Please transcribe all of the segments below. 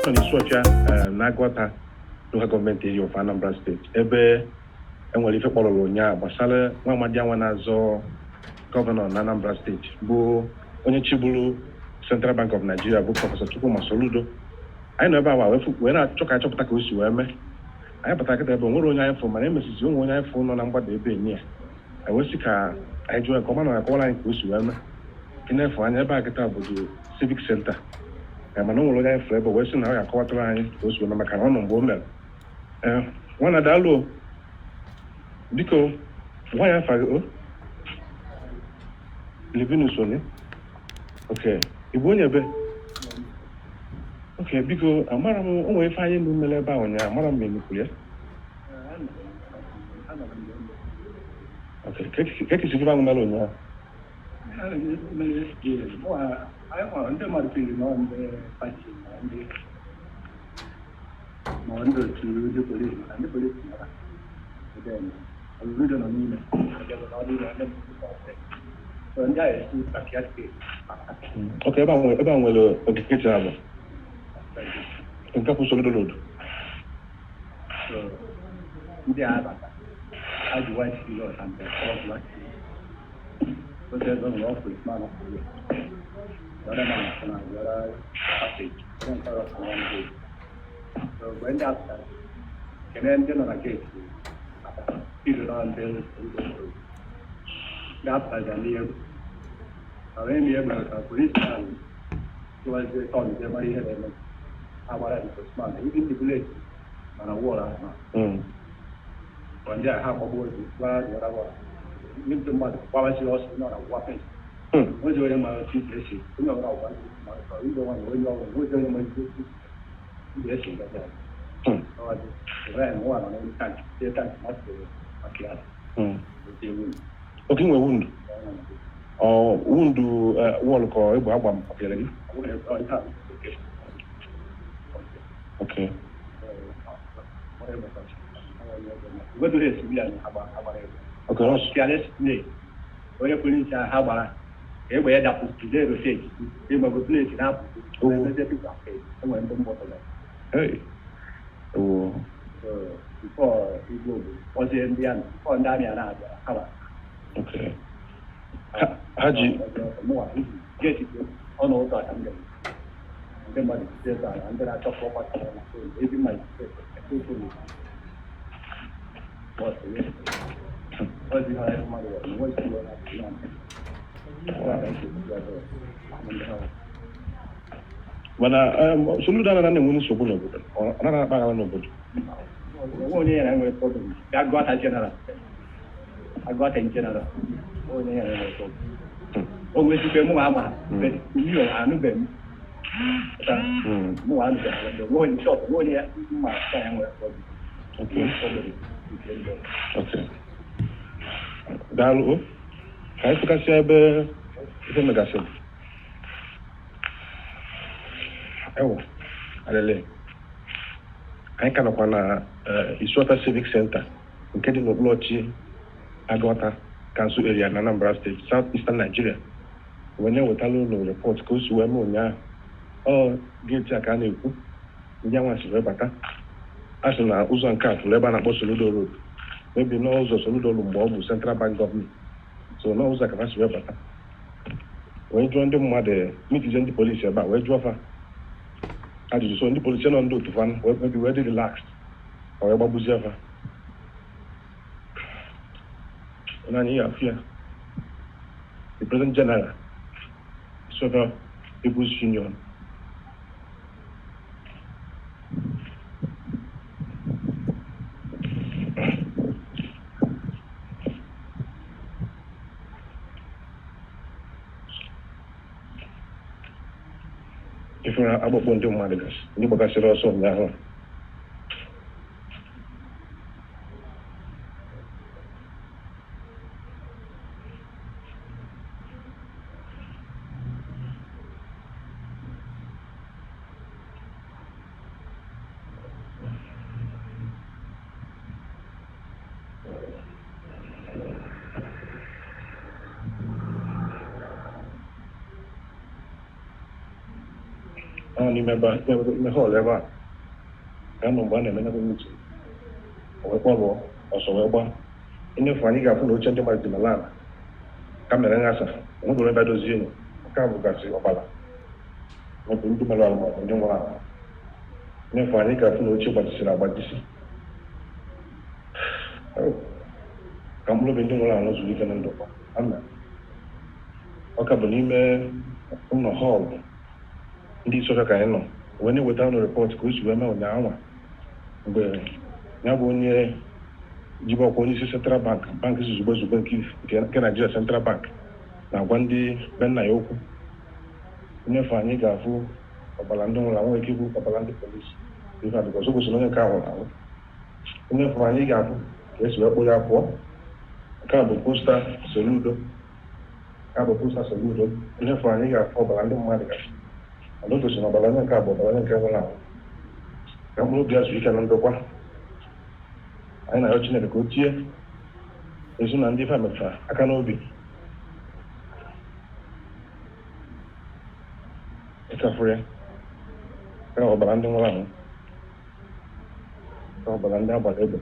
Nọ n'Isuofia na Agụata Local Government Area of Anambra State, ebe enwere ife kpọrọrọ ụnyaahụ gbasara nwa amadi anwa na-azọ gọvanọ na Anambra Steeti, bụ onye chịburu Central Bank of Nigeria, bụ Prọfesọ Chukwuma Soludo. Anyị nọ ebe a wee na-achọ ka anyị chọpụta ka o si wee mee. Anyị pụtara kịta ebe o nwere onye anyị fụ, mana emesizi onwe onye anyị fụ nọ na mgbada ebe enyi ya. Anyị wee sị ka anyị jụọ ya ka ọ ma na akọwara anyị ka o si wee mee. Ị na-efu anya ebe a kịta bụ the Civic Center. Mana o nwere onye anyị fụrụ ebe, wee sị na ọ ga-akọwatara anyị ka o si wee mee, maka na ọ nọ mgbe o mere. Ee, nwana, daalụ o. Biko, nwa ya, afa gị o? Livinus onye? Ok, ị bụ onye ebe? Ok, biko, amara m o nwere ife anyị nụ mere ebe a ụnyaahụ, amara m ma emekwuru ya. Ok, ka ekesi ife ahụ mere ụnyaahụ? Ndị mmadụ firi nọ ndị party ma ndị ma ndị otu ndị polisi, maka ndị polisi nọra. Then Soludo nọ n'ime nọ n'ime ndị so ndị a esi backyard gate. Ok, ebe a nwere ogige ji abụ nke kwụ Soludo Road. So ndị a abata, ha ji white Hilux and the color black. So there's one policeman up here. The other man is on the other passage. One color from one gate. So when they after, kene ndị nọ na gate iru na ndị ndị apụtaja ndị egwu. Ma wee mie egbe ka policeman tụwazie tọn je mara ihe na-eme. Ha gbara the policeman, even the bullet nọ na wall ahụ. Ọ ndị a ha agbagbuo ozu gbara the other one. Ndị mmadụ gbawasịrị ọsọ nọ na wa fence. Ozi onye ma otu isi esi onye ọbụla ọgwa ndị mmadụ ndị nwa na onye ọbụla ozi onye ma otu isi esi gaja. Ọwazi Ibrahim nwa nọ n'elu tank tie tank masịrị maka ya otu ewu. Ok, nwere wound? Ọ wound wall ka egbe agba mapịara gị? Ọ ihe a oke. Ok. Wedo esi ya na agbara egbe. Ok, nọọsụ. Carelessly onye polisi ahụ ha gbara ka egbe ya dapụ today rotate ịgbago plate na-apụ. Oh. Emezie people afraid. Enwere ndị mgbọtọrọ. Hey. Oh. So before igwe obodo kpọzie ndị amị, before ndị amị a na-abịa ha gbara. Ok. Ha ji mụnwa gate dị ọnụ ụzọ aka m bịara. Ndị mmadụ jide ebe a na ndị na-achọ property na phone ebe ma phone bọs ozi ha mmadụ were nwe isi were na ya ndị ha. Mana Soludo anaghị na-enwe nsogbu n'obodo. Ọ naghị akpa aghara n'obodo. Onwe onye ya na-enwere problem. Agụata general, Agụata in general, onye ya na-enwere problem. O nwezikwe mụ ama umi anụbeghị m. Mụ anụbeghị m, onwe onye shop, onwe onye ya mma ka ya nwere problem. Problem nke ndị ọzọ. Ok. Daalụ o. Ka anyị fụkasịa ebe ife megasịrị. Ewo, alele. Anyị ka nọkwa na Isuofia Civic Center nke dị n'okpuru ọchị Agụata Council Area na Anambra State, South Eastern Nigeria. Wee na-ewetala ụlọ report ka o si wee mee ụnyaahụ. Ọ gate a ka a na-ekwu ndị anwa si wee bata. A sị na ụzọ nke a fụrụ ebe a na-akpọ Soludo Road. Maybe n'ụzọ Soludo Road mgbe ọ bụ Central Bank Government. So n'ụzọ ka ha si wee bata. Wee jụọ ndị mmadụ, mitizie ndị polisi ebe a, wee jụọ fa ajụjụ. So ndị polisi nọ ndị otu fa wee maybe wee dị relaxed, ọ wee gbagbuzie fa. Onye anyị ya afụ ya, the President General, Isuofia People's Union. Ifere akpụkpọ ndị mmadụ gasị, ndị gbagasịrị ọsọ ụnyaahụ. Ọ n'ime ebe a, n'ime hall ebe a ka nọ mgbe a na-eme nyabụ meeting. O wee kpọrọ ọsọ wee gbaa. Ịnefu anyị ga-afụ na oche ndị mmadụ dị n'ala ala ka mere nghasa, onwebere ebe dozie enyi. Nke a bụgasị ọbara maọbụ ndị mere arụ maọbụ ndị nwụrụ anwụ. Ịnefu anyị ga-afụ na oche gbajisiri agbajisi. Ka mkpụrụ obi ndị nwụrụ anwụ zuru ike na ndokwa. Amen. Ọ ka bụ n'ime ụlọ hall ndị Isuọfịa ka anyị nọ wee na-eweta ụnụ report ka o si wee mee ụnyaahụ mgbe ya bụ onye jibe ọkwa onye isi Central Bank, bank zuzugbe zugbe nke Nigeria Central Bank, na-agwa ndị be nna ya okwu. Nnefe anyị ga-afụ ọbara ndị nwụrụ anwụ, ike ikwu ọbara ndị polisi ife adịkọ so gosiri onye nke a nwụrụ anwụ. Nnefe anyị ga-afụ ka esi wee kpụrụ ya pụọ. Nke a bụ poster Soludo, nke a bụ poster Soludo. Nnefe anyị ga-afụ ọbara ndị mmadụ gasị, mana o gosiri na ọbara onye nke a bụ ọbara onye nke nwụrụ anwụ. Ka mkpụrụ obi ya zuo ike na ndokwa. Anyị na-arịọ Chineke ka o tie ezu na ndị ife a metụtara aka n'obi. Ịkafụrụ ya ka ọbara ndị nwụrụ anwụ, ka ọbara ndị agbara egbe.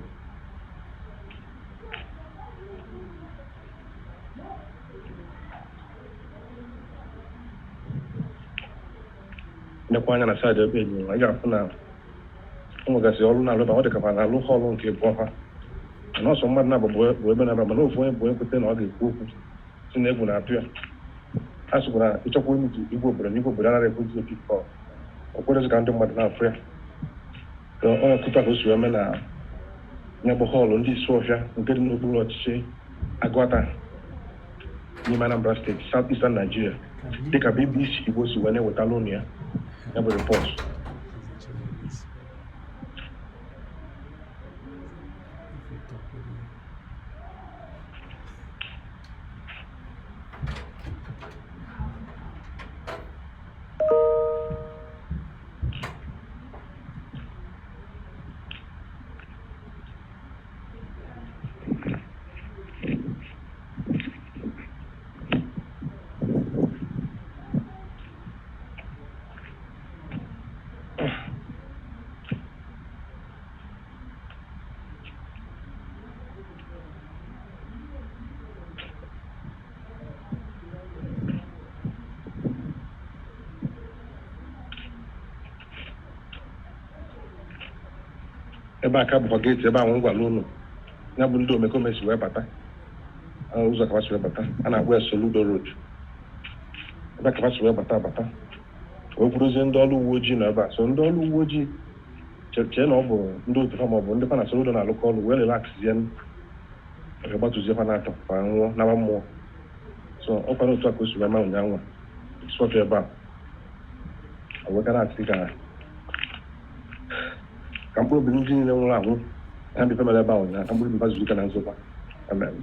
Nekwa anya na side ebe enyi anyị ga-afụ na o nwegasị ọrụ na-alụ ebe ọ dị ka ma na-alụ hall nke bụ ọha, mana ọsọ mmadụ na-abụ bụ ebe na-aba, mana ofu onye bụ onye kwete na ọ ga-ekwu okwu si na egwu na-atụ ya. A sịkwa na ịchọkwa onye ji igwe obodo na igwe obodo anaghị ekwuzi opi ka ọ kwerezi ka ndị mmadụ na-afụ ya, ka onye kụta ka o si wee mee na ya bụ hall ndị Isuọfịa nke dị n'okpuru ọchịchị Agụata n'ime Anambra State, South Eastern Nigeria, dịka BBC Igbo si wee na-ewetala ụnụ ya ya bụ report. Ebe a ka bụkwa gate ebe ahụ ngwala ụlọ ya bụ ndị omekome si wee bata, ụzọ ka si wee bata a na-akpọ ya Soludo Road. Ebe a ka si wee bata abata wee kwuruzie ndị ọrụ uwe ojii nọ ebe a. So ndị ọrụ uwe ojii chee na ọ bụ ndị otu fa maọbụ ndị fa na Soludo na-alụkọ ọrụ, wee relaxzie, wee gbatuzie fa n'atọ fa nwụọ naba mmụọ. So ọ kwara otu a ka o si wee mee ụnyaahụ Isuọfịa ebe a. Ọ wee gara asị ka mkpụrụ obi ndị niile nwụrụ anwụ ha ndị mere ebe ahụ ụnyaahụ, ka mkpụrụ obi zuru ike na nzọkwa. Amen.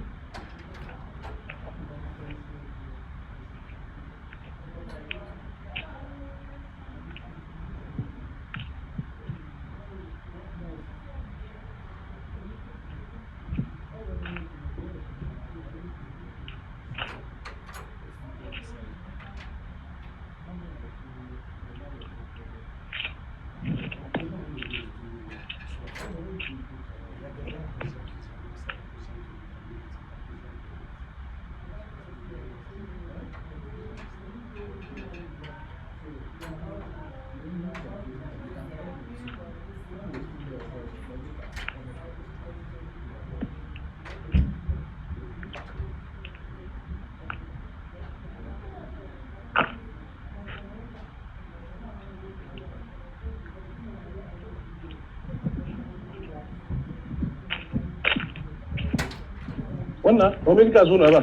Nwanna, omegide azụ ụlọ ebe a.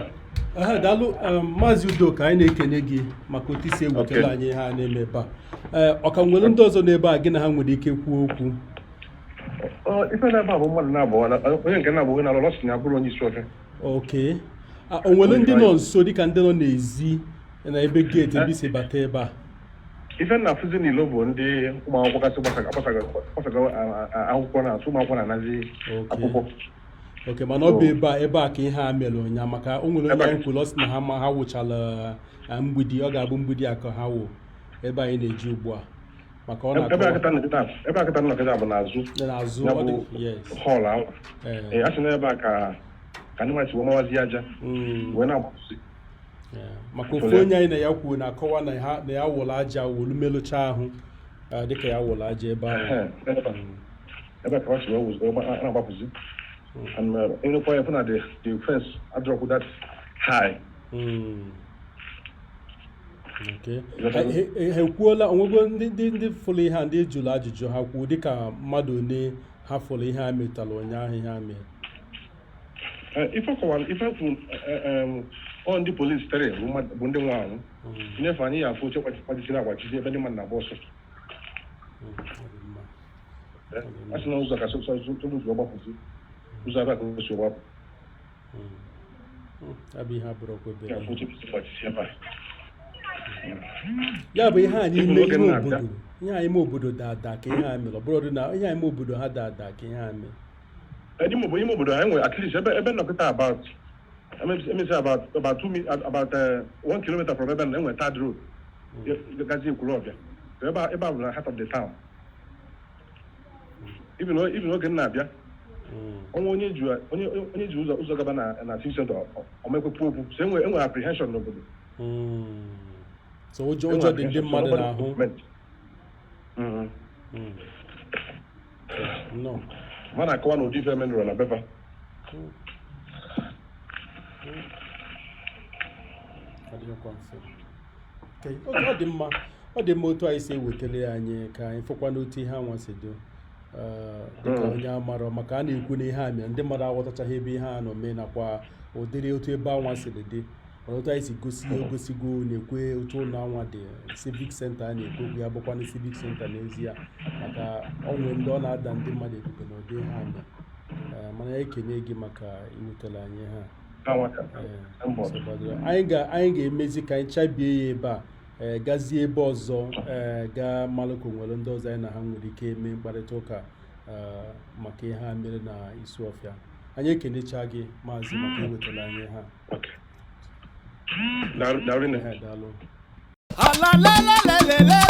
Aha, daalụ Maazị Udoka, anyị na-ekene gị maka otu isi ewetara anyị ihe a na-eme ebe a. Ee, ọ ka nwere ndị ọzọ n'ebe a gị na ha nwere ike kwuo okwu? Ife na-ebe a bụ mmadụ na-abụọ, onye nke na-abụ onye na-alụ ọrụ sị na abụrụ onye Isuọfịa. Okay, o nwere ndị nọ nso dịka ndị nọ n'ezi na ebe gate ebe isi bata ebe a? Ife na-afụzi n'ilo bụ ndị ụmụ akwụkwọ kasị gbasago akwụkwọ na ụmụ akwụkwọ na-anazi akwụkwọ. Okay, mana ọ bụ ebe a ka ihe a mere ụnyaahụ, maka o nwere onye anyị kwuru, ọ sị na ha ma ha wụchala mgbidi, ọ ga-abụ mgbidi a ka ha wụ ebe anyị na-eji ugbu a. Maka ọ Ebe a na-akọwa kịta nọ kịta, ebe a kịta nọ kịta bụ n'azụ dị n'azụ ya ọ bụ dị, yes. Hall ahụ. Ee. Ee, a sị na ebe a ka ndị mmadụ si wee mawazi aja wee na-agbapụsị. Yeah. Maka ofu onye anyị na ya kwuo na-akọwa na ha na ya wụrụ aja wolu melụcha ahụ, dịka ya wụrụ aja ebe ahụ. Ehe, ebe a ka ha si wee na-agbapụzi. And ịnụkwa ya fụ na the fence adịrọkwu that high. Okay. Ha ekwuola onwego ndị fụrụ ihe a, ndị jụrụ ajụjụ, ha kwuo dịka mmadụ one ha fụrụ ihe a metara ụnyaahụ, ihe a mere? Ife kọwara ife kwu, ọ ndị polisi tere bụ ndị nwe anwụ nyefe anyị ya afụ oche kwajisiri agbajisi ebe ndị mmadụ na-agba ọsọ. Ọ dị mma. A sị na ụzọ ka sọsọ ụzọ gbapụzi, ụzọ ebe a ka o si gbapụ. Ya bụ ihe abụrụkwa obere Ya ihe. afụ oche gbajisi ebe a. Ya bụ ihe a n'ime Oge ime m na-abịa. obodo, ihe a ime obodo dada ka ihe a mere. Ọ bụrụ dị na ihe a ime obodo ha dada ka ihe a mere. Ime obodo anyị nwere at least ebe nnọkịta about let me say about about 1 kilometer from ebe na enwere third road gazi Ekwulọbịa. So ebe a bụ na heart of the town. Even oge m na-abịa, ọnwa onye ji ụzọ gaba na city center ọmekwekwu okwu, so enwe apprehension n'obodo. So ụjọ dị ndị mmadụ n'ahụ. No. Ma na-akọwa na ụdị ife emenụrụ na befa. Ọ dịghịkwa mfe. Okay, ọ dị mma, ọ dị mma otu anyị si ewetara ya anyị ka anyị fụkwa n'otu ihe anwa si do. Dịka onye amarọ, maka a na-ekwu na ihe a mere, ndị mmadụ aghọtachaghị ebe ihe a nọ mee nakwa ụdịrị otu ebe anwa siri dị. Mana otu anyị si gosi ya ogosigo na-ekwe otu ụlọ anwa dị, civic center a na-ekwu okwu ya bụkwa na civic center n'ezie, maka onwe ndị ọ na-ada ndị mmadụ ebube na ụdị ihe a mere. Mana ya ekene gị maka iwetara anyị ha. Ha mbọ. Nsogbu adịrọ. Anyị ga-emezi ka anyị chabie ya ebe a, gazie ebe ọzọ, gaa malụ ka o nwere ndị ọzọ anyị na ha nwere ike eme mkparịta ụka maka ihe a mere na Isuọfịa. Anyị ekenecha gị, maazị, maka iwetara anyị ha. Okay. Daalụ, daalụ nne. Ehe, daalụ. Ala la la la la la.